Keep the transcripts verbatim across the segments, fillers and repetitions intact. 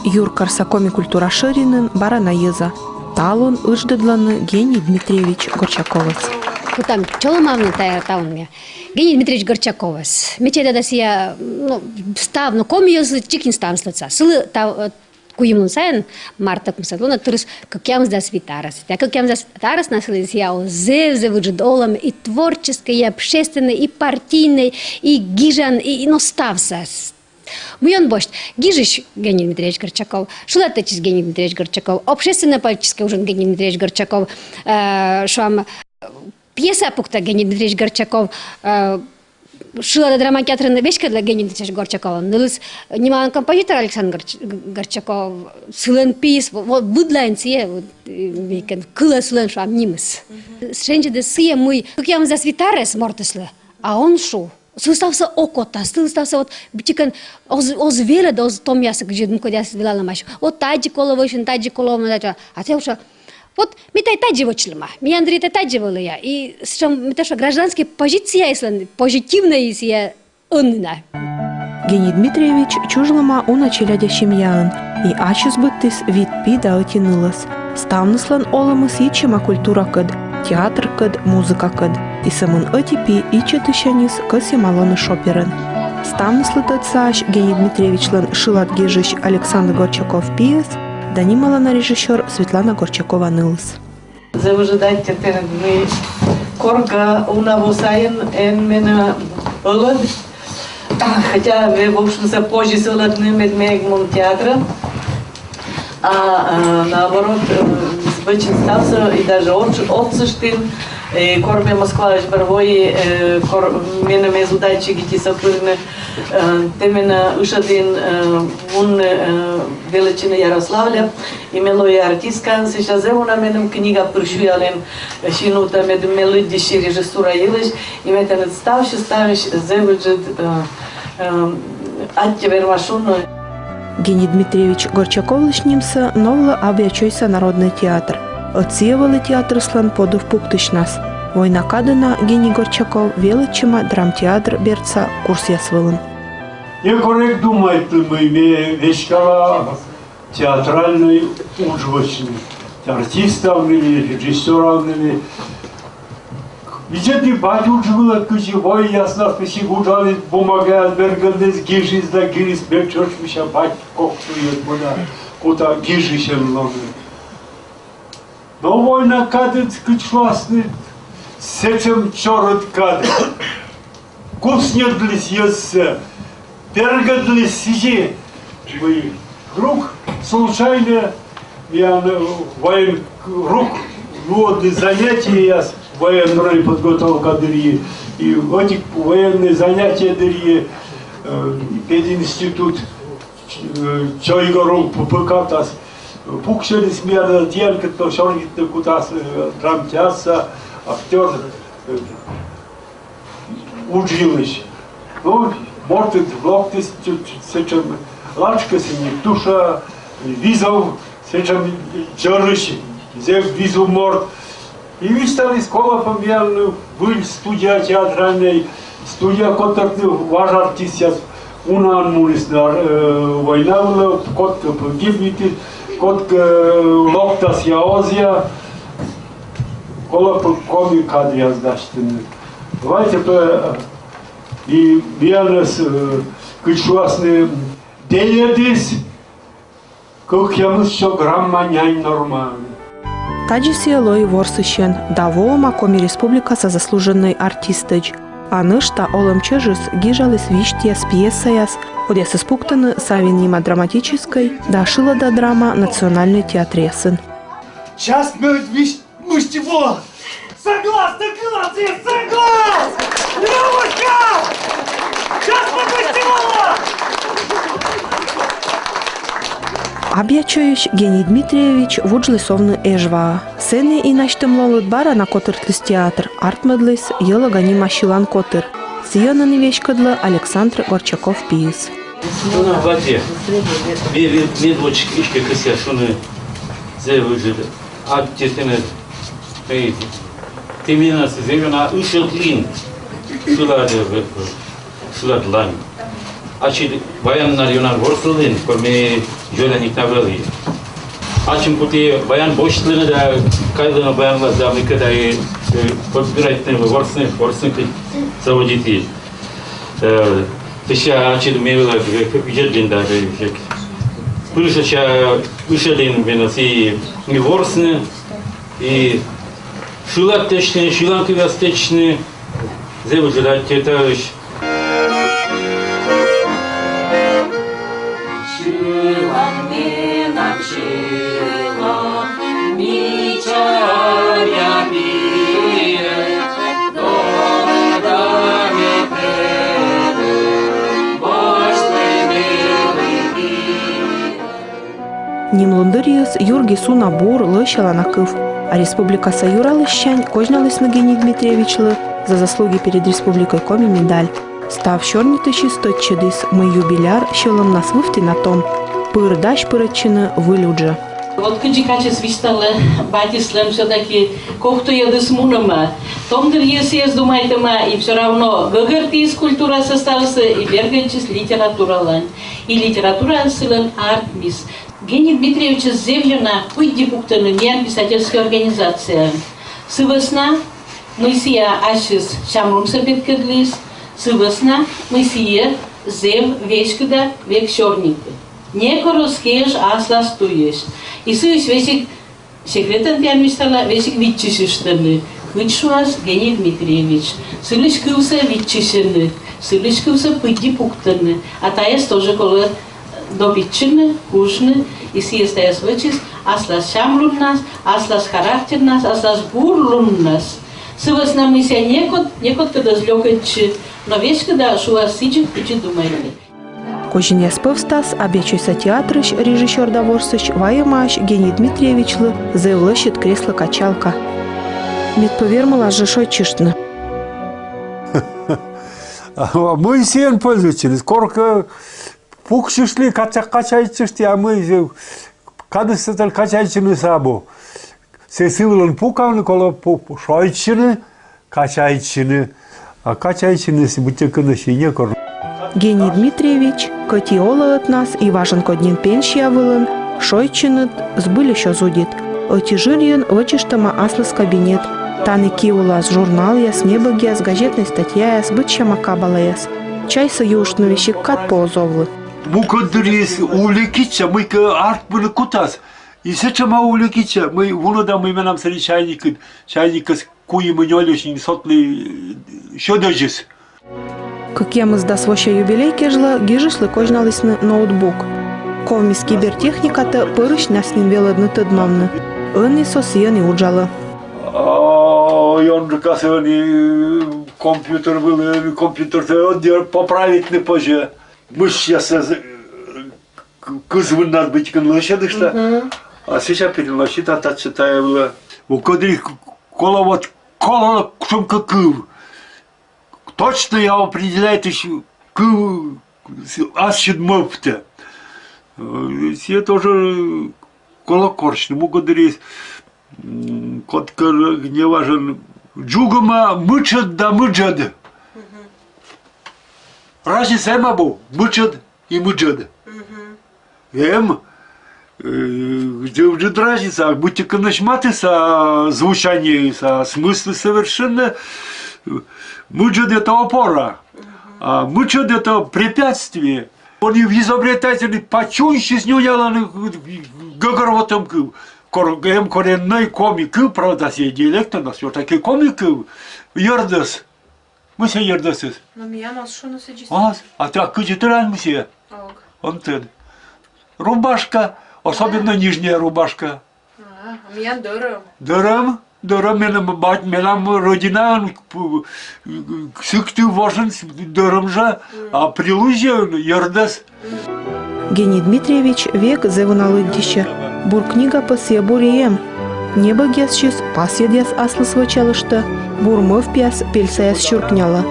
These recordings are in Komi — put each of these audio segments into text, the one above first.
Юркарса коми культура шӧринын бара на йӧза. Талун ыдждӧдлӧны Гений Дмитриевич Горчаковӧс. Кутам чолӧмавны та, талун ме Гений Дмитриевич Горчаковӧс. Ме чайта да, сійӧ, ну, став, ну, коми йӧзлы, дзик нин ставныслы отсалӧ. Сылы та, э, куимлун сайын, март ӧкмысӧд лунӧ, тырис кӧкъямысдас вит арӧс. Та кӧкъямысдас вит арӧсас сылы сійӧ оз зэв-зэв ыджыд олӧм, и творческӧй, и общественнӧй, и партийнӧй, и гижан, и, и, ну, ставсӧ. Мый он босьт, гижысь Гений Дмитриевич Горчаков, шылад тӧдчис Гений Дмитриевич Горчаков, общественно-политическӧй уджын Гений Дмитриевич Горчаков, э, шуам, пьеса пуктӧ Гений Дмитриевич Горчаков, э, шылада-драма театрын веськӧдлӧ Гений Дмитриевич Горчаков, нылыс нималана композитор Александр Горч-, Горчаков, сылӧн пиыс, во-, вот быдлаын сійӧ, вот, э, мыйкӧ кылӧ сылӧн, шуам, нимыс. Шензьӧдіс сійӧ, мый кӧкъямысдас вит арӧс мортыслы, а он шу. Сылы ставсӧ окота, сылы ставсӧ вот быттьӧкӧ оз, оз велӧд, оз томъясӧ, кыдзи мукӧдъяс велалӧмаӧсь. Вот тадзи колӧ вӧчны, тадзи колӧ овны, тадзи. А тэ уже, вот ми тай тадзи вӧчлім, миян дырйи тай тадзи вӧліа. И сэтшӧм, ме тай шуа, гражданскӧй позицияыс сылӧн, позитивнӧйыс сійӧ ӧні на. Гений Дмитриевич чужлӧма уна челядя семьяын, и ачыс быдтіс вит пи да ӧти нылӧс. Ставныслӧн олӧмыс йитчӧма культуракӧд, театркӧд, музыкакӧд. И сӧмын ӧти пи, ичӧтысяньыс, кӧсйӧма лоны шоперӧн. Ставныслы тӧдсаӧсь Гений Дмитриевичлӧн шылад гижысь Александр Горчаков пиыс да нималана режиссёр Светлана Горчакова нылыс. Зэв ыджыд аттьӧ тэныд, мый коркӧ уна во сайын эн менӧ ӧлӧд. Хотя ме вӧчинсӧ позис ӧлӧдны, мед ме эг мун театрӧ. А, э, наоборот, э, вӧчин ставсӧ и даже отш-, отсыштін, э, кор ме Москваысь бӧр вои, э, кор меным эз удайтчигитчы сӧ пырны, э, тэ менӧ ышӧдін, э, мунны, э, велӧдчыны Ярославльӧ. И ме лои артисткаӧн, сэсся зэв уна меным книга пыр сюялін, э, синутӧ, медым ме лыддьыси режиссура йылысь, и ме тэныд ставсьыс, ставсьыс зэв ыджыд, э, э, аттьӧ верма шуны. Гений Дмитриевич Горчаковлысь нимсӧ новлӧ Абъячойса народнӧй театр. Ӧд сійӧ вӧлі театрыслӧн подув пуктысьнас. Война кадӧ на Гений Горчаков велӧдчӧма драмтеатр бердса курсъяс вылын. Некор эг думайтлы, мый ме веськала театральнӧй удж вӧчны, артиставны ли, режиссёравны ли. Видзӧд и бать удж вылӧ, кыдзи войнас пӧшти уджаліс, бумагаяс бергӧдліс, гижис да гижис, ме тшӧтш, мися, бать кок туйӧд мӧда кута гижысьӧн лоны. Но война кадыс, кыдз шуасны, сэтшӧм чорыд кад. Кусньӧдліс йӧзсӧ, бергӧдліс сідзи, мый друг случайнӧ миян, э, воен-, друг луӧдліс занятиеяс военнӧй подготовка дырйи. И ӧтик военнӧй занятие дырйи, э, пединститут, э, Чойгорӧ п-, пыкавтас. Пуксьӧдіс миянӧс, тіянкӧд то сёрнитны кутас, э, драмтеатрса актёр, э, удж йылысь. Ну, мортыд локтіс, чуть-чуть сэтшӧм, лачкасӧ Нитуша, визув, сэтшӧм дзорысь, зэв визув морт. И висьталіс, колӧ пӧ миянлы выль студия театральнӧй, студия котыртны, важ артистъяс унаӧн мунісны, э, война вылӧ, кодкӧ пӧ гибнитіс, кодкӧ, э, локтасъя, озъя, колӧ пӧ коми кадръяс дасьтыны. Давайте пӧ, э, и миянӧс, э, кыдз шуасны, делӧдіс кӧкъямыс сё грамма нянь нормаӧн. Тадзи сійӧ лои ворсысьӧн да воӧма Коми Республикаса заслуженнӧй артистӧдз. А нӧшта олӧм чӧжыс гижаліс висьтъяс, пьесаяс, кодъясӧс пуктӧны Савин нима драматическӧй да шылада драма национальнӧй театръясын. Час ме висьт Мысти во! Соглас, соглас, я соглас! Лёвушка! Сейчас мы мысти во! Абъячойысь Гений Дмитриевич вуджліс овны Эжваӧ. Сэні и Насьтӧм лолыд бара на котыртліс театр, артмӧдліс Йӧлӧга нима сьылан котыр. Сійӧн ӧні веськӧдлӧ Александр Горчаков пиыс. Шуны, батьӧ, ме, ме, медводз эськӧ кӧсъя шуны зэв ыджыд аттьӧ тэныд. Эй, тэ менӧ зэв ёна ышӧдлін шылад, э, шыладлань. Ачыд баяннад ёна ворслін, кор ме дзоляник на вӧлі. Ачым куті баян босьтлыны да кайлыны баянлас да мыйкӧ да и, э, подбирайтны, ворсны, ворсны кыдз заводиті. Э, тыся ачыд ме вылӧ, э, видзӧдлін да, э, пырысь ача ышӧдін менӧ и, и ворсны, и шылад тэчны, сьыланкывъяс тэчны, зэв ыджыд аттьӧ таысь. Нимлун дырйиыс юргис уна бур, лӧсялана кыв. А республикаса юралысьсянь козьналісны Гений Дмитриевичлы «За заслуги перед Республикой Коми» медаль. Став сёрнитысьыс тӧдчӧдіс, мый юбиляр сьӧлӧмнас вывті на том. Пыр дась пырӧдчыны выль уджӧ. Вот кыдзи качыс висьталӧ, батьыслӧн всё-таки кохтыӧдыс мунӧма. Том дырйи сійӧс думайтӧма, и всё равно гӧгӧртіс культура составсӧ, и бергӧдчис литературалань. И литература сылӧн артмис. Гений Дмитриевичӧс зэв ёна пыдди пуктӧны миян писательскӧй организацияын. Сы вӧсна, мый сійӧ ассьыс сямлунсӧ петкӧдліс, сы вӧсна, мый сійӧ зэв веськыда век сёрнитӧ. Некор оз кеж аслас туйӧсь. И сыысь весиг, секретӧн тіян висьтала, весиг виччысьыштӧны, кыдз шуас Гений Дмитриевич. Сылысь кывсӧ виччысьӧны, сылысь кывсӧ пыдди пуктӧны. А тайӧс тоже колӧ допитчыны, кужны, и сійӧс тайӧс вӧчис аслас сямлуннас, аслас характернас, аслас бурлуннас. Сы вӧсна мый сійӧ некод, некодкӧд оз лёкӧдчы, но веськыда шуас сідзи, кыдзи думайтӧ. Козинъяс пӧвстас Абъячойса театрысь режиссёр да ворсысь вайӧмаӧсь Гений Дмитриевичлы зэв лӧсьыд кресло-качалка. Мед пӧ вермылас жӧ шойччыштны. А мый сійӧн пользуйтчыны? Коркӧ пуксьыштлі, кача-, качайтчыштлі, а мый жӧ кадыс сэтӧн качайтчыныс абу. Сійӧ сы вылын пукавны, колӧ пу-, пу-, шойччыны, качайтчыны. А качайтчыны сійӧ быттьӧкӧ нӧшта некор. Гений Дмитриевич, кӧть и олӧ ӧтнас и важӧн кодь нин пенсия вылын, шойччыны збыльысь оз удит. Ӧти жырйын вӧчыштӧма аслыс кабинет. Тані ки улас журналъяс, небӧгъяс, газетнӧй статьяяс, быдсяма кабалаяс. Чайсӧ юыштны весиг кад пӧ оз овлы. Мукӧд дырйиыс увлекитчӧ, мыйкӧ артмыны кутас. И сэтшӧма увлекитчӧ, мый вунӧда, мый менам сэні чайникыд, чайникыс куимӧд-нёльӧд нин сотлі, э, сьӧдӧдзыс. Кӧкъямысдас вося юбилей кежлӧ гижысьлы козьналісны ноутбук. Ковмис кибертехникатӧ пӧрысьнас нин велӧдны тӧдмавны. Ӧні со сійӧн и уджалӧ. А, ёнджыкасӧ ӧні компьютер вылын, компьютертӧ ӧдйӧ поправитны позьӧ. Мышьяссӧ, э, к-, кызвыннад быттьӧкӧ лӧсьӧдышта. Мгм. А сэсся переносита татчӧ тайӧ вылӧ. Мукӧдыс к-, колӧ вот, колӧ кутшӧмкӧ кыв. Точно я определяйтысь кыв ассьыд мӧвптӧ. Э, сійӧ тоже колӧ корсьны, мукӧдыс, м, кодкӧ, неважӧн, дзугӧма мытшӧд да мыджӧд. Мгм. Разница эм абу, мытшӧд и мыджӧд. Мгм. Эм, э, где уже разница, быттьӧкӧ нӧшта матысса звучаниеыс, а смыслыс совершенно, э, мыджӧд — это опора, а мытшӧд — это препятствие. Ӧні изобретательнӧй пачунсьыс нюнялӧны гӧгӧрвотӧм кыв. Кор-, эм кореннӧй коми кыв, правда, сійӧ диалектӧн, но всё-таки коми кыв. Йӧрдӧс. Мый сійӧ йӧрдӧсыс? Но миян оз шуны сідзи. Оз? А тэ кыдзи тӧдан, мый сійӧ? Ог. Он тӧд. Рубашка, особенно нижняя рубашка. А, а миян дӧрӧм. Дӧрӧм, дӧрӧм, менам бать-, менам родинаын п-, Сыктыв вожын дӧрӧм жӧ, а прилужьӧын йӧрдӧс. Гений Дмитриевич век зэв уна лыддьысьӧ. Бур книга пӧ сійӧ бур и эм. Небӧгъясысь пасйӧдъяс аслыс вӧчалыштӧ, бур мӧвпъяс пельсаяс сюркнялӧ.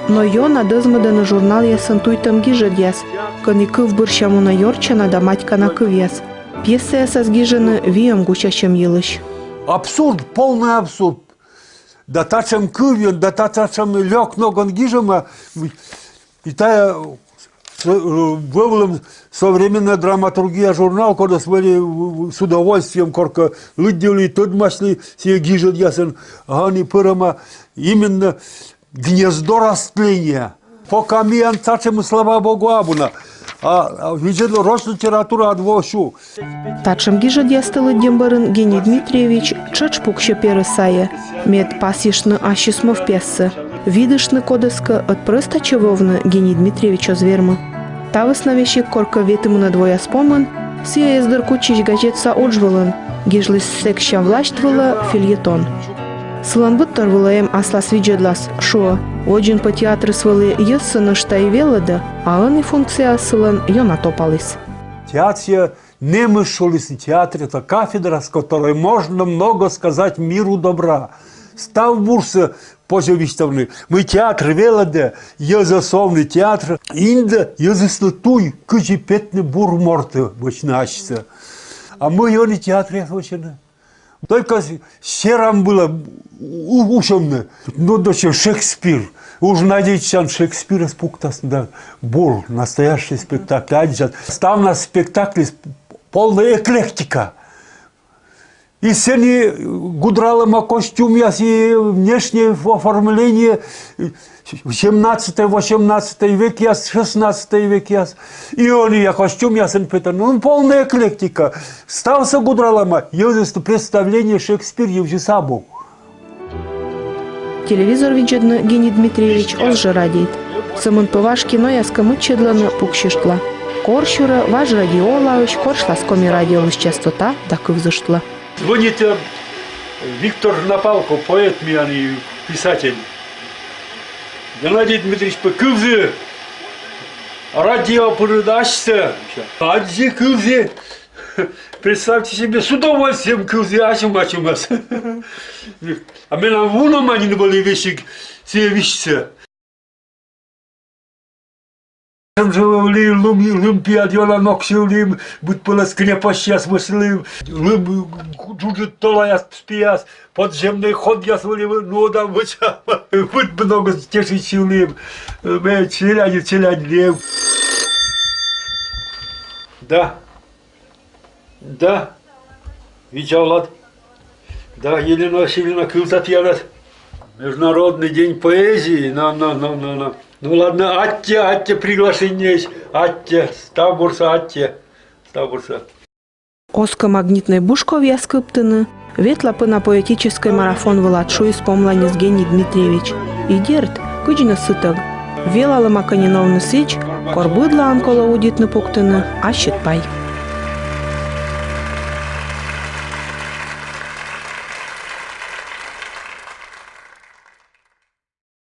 Но ёна дӧзмӧдӧны журналъясын туйтӧм гижӧдъяс, кӧні кыв бӧрся мунӧ ёрччана да матькана кывъяс. Пьесаясас гижӧны виӧм гусясьӧм йылысь. Абсурд, полный абсурд. Да татшӧм кывйӧн, да та-, татшӧм лёк ногӧн гижӧма, и тая, э, Вӧвлӧм «Современная драматургия» журнал, кодӧс вӧлі с удовольствием коркӧ лыддьывлі, тӧдмасьлі сійӧ гижӧдъясӧн, а ӧні пырӧма именно «Гнездо растления». Пока миян татшӧм, слава богу, абу на. А, а видзӧдлі, роч литература ӧд воӧ сю. Татшӧм гижӧдъястӧ лыддьӧм бӧрын Гений Дмитриевич тшӧтш пуксьӧ перӧ сайӧ, мед пасйыштны ассьыс мӧвпъяссӧ, видыштны кодӧскӧ, ӧд прӧста чӧв овны Гений Дмитриевич оз вермы. Та вӧсна весиг коркӧ ветымынӧд вояс помын сійӧ эз дыр кутчысь газетса удж вылын гижліс «Сэкся власьт» вылӧ фельетон. Сылӧн быдтор вылӧ эм аслас видзӧдлас, шуӧ, водзын пӧ театрыс вӧлі йӧзсӧ нӧшта и велӧдӧ, а ӧні функцияыс сылӧн ёна топаліс. Театрсӧ нэмыс шулісны, театр — это кафедра, с которой можно много сказать миру добра. Став бурсӧ позьӧ висьтавны, мый театр велӧдӧ, йӧзӧс овны театр, индӧ йӧзыслы туй, кыдзи петны бур мортӧ вӧчны ассьыс. А мый ӧні театръяс вӧчӧны? Только с-, серам вылӧ у-, усьӧмны. Ну, дочӧ Шекспир. Уж надейтчан, Шекспирӧс пуктасны да бур, настоящий спектакль аддзан. Ставнас спектакльыс полная эклектика. И сэні гудралӧма костюмъяс, и внешнее оформление, семнадцатӧй, восемнадцатӧй векъяс, шестнадцатӧй векъяс. И ӧнія костюмъясӧн петӧны. Ну, полная эклектика. Ставсӧ гудралӧма, йӧзыслы представление Шекспир йывсьыс абу. Телевизор видзӧдны Гений Дмитриевич оз жӧ радейт. Сӧмын пӧ важ кинояс кӧ мыччӧдлӧны, пуксьыштла. Корсюрӧ важ радиолаысь корсьлас Коми радиолысь частота да кывзыштлӧ. Звонит, э, Виктор Напалко, поэт миян и писатель. «Геннадий Дмитриевич, пӧ кывзы, радио пырыда асьсӧ». Аддзи, кывзі. Представьте себе, с удовольствием кывзі асьным-асьнымӧс. А менам вунӧма нин вӧлі весиг сійӧ висьсӧ. Сэтшӧм жӧ вӧлі лым, лым пиад ёна ноксьывлім, быд пӧлӧс крепостьяс вӧчлім, лым джуджыд толаяс пиас, подземнӧй ходъяс вӧлі, ну, да, вӧча, быд много тешитчывлім, ме челядь, челядьлім. Да. Да. Видза, Влад. Да, Елена Васильевна, кывза тіянӧс. Международный день поэзии. На, на, на, на, на. Ну ладно, аттьӧ, аттьӧ приглашениеысь, аттьӧ, став бурсӧ, аттьӧ, став бурсӧ. Оз кӧ «Магнитнӧй бушковъяс» кыптыны, ветла пӧ на поэтическӧй марафон вылад, шуис помланьыс Гений Дмитриевич. И дерт, кыдзи нӧ сытӧг. Велалӧма кӧ нин овны сідз, кор быдлаын колӧ удитны пуктыны ассьыд пай.